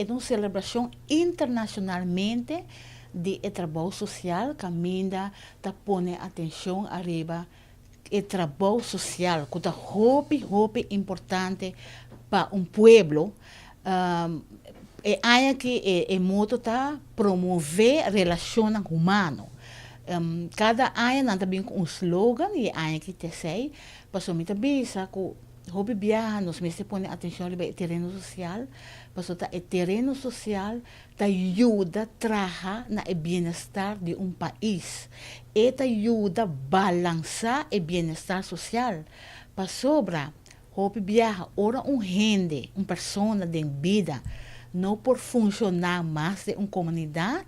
E ta un selebrashon internashonalmente di e trabou sosial kaminda ta pone atenshon ariba e trabou sosial ku ta hopi hopi importante pa un pueblo. E aña aki e moto ta promove relashonnan humano. Kada aña nan ta bin ku un slogan i e aña aki ta esei pasobra mi ta bisa ku Hopi biaha nos mester pone atencion riba e tereno social, pasobra ta e tereno social ta yuda traha na e bienestar di un pais. E ta yuda balansa e bienestar social, pasobra hopi biaha ora un hende, un persona den bida no por funciona mas den un comunidad,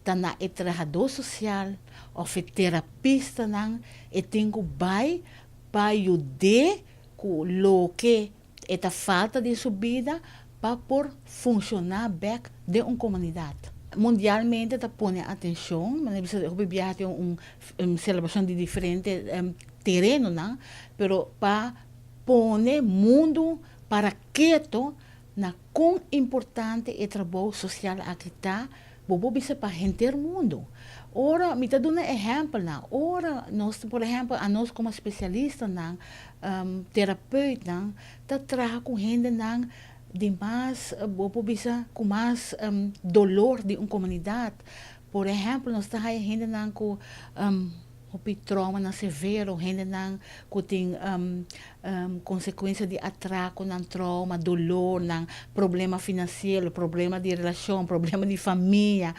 ta na e trahador social of e terapistanan e tin cu bay pa yud'é ku loke e ta falta den su bida pa por funshoná bèk den un komunidat. Mundialmente ta pone atenshon, manera bisa hopi biaha tin un selebrashon di diferente terenonan, pero pa pone mundu para keto na kon importante e trabou sosial aki ta, bo por bisa pa henter mundu. Ora, mi ta duna ehèmpelnan, ora nos, por ehèmpel, anos komo spesialistanan, terapeutnan, ta traha ku hendenan di mas, bo por bisa, ku mas dolor di un komunidat. Por ehèmpel, nos ta haya hendenan ku Hopi traumanan severo, hendenan ku tin konsekuensia di atrakonan, trauma, dolornan, problema finansiero, problema di relashon, problema di famia,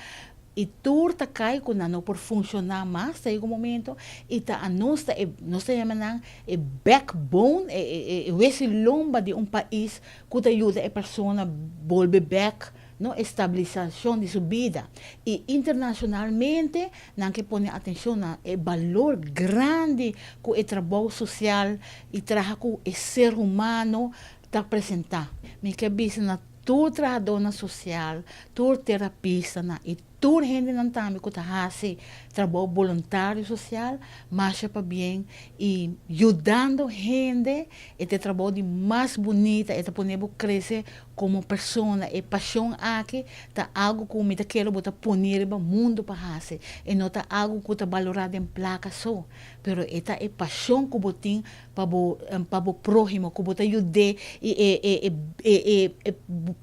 i tur ta kai ku nan no por funshoná mas ta yega un momento i ta anos ta e nos ta yama nan e backbone, e wesi lomba di un pais ku ta yuda e persona bolbe bèk. No estabilisacion di su bida y internacionalmente nan ke pone atencion na e balor grandi cu e trabou social y traha cu e ser humano ta presenta. Mi ke bisa na tur trahadornan social, tur terapistanan y tur hendenan tambe cu ta haci trabou boluntario social, masha pabien y yudando hende e ta e trabou di mas bunita, e ta pone bo crece Komo persona, e pashon aki ta algu ku mi ta kere bo ta pone riba mundu pa hasi. E no ta algu ku ta balorá den plaka so, pero e ta e pashon ku bo tin pa bo pa bo próhimo, ku bo ta yud'é i e e e e e e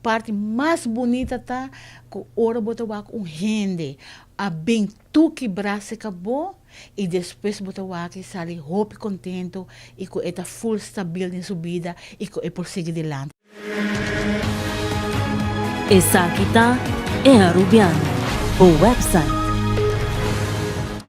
parti mas bunita ta ku ora bo ta wak un hende a bin tuki brasa ka bo i despues bo ta wak e sali hopi kontentu i ku e ta ful stabil den su bida i ku e por sigui dilanti. Esaki ta E Arubiano, bo website.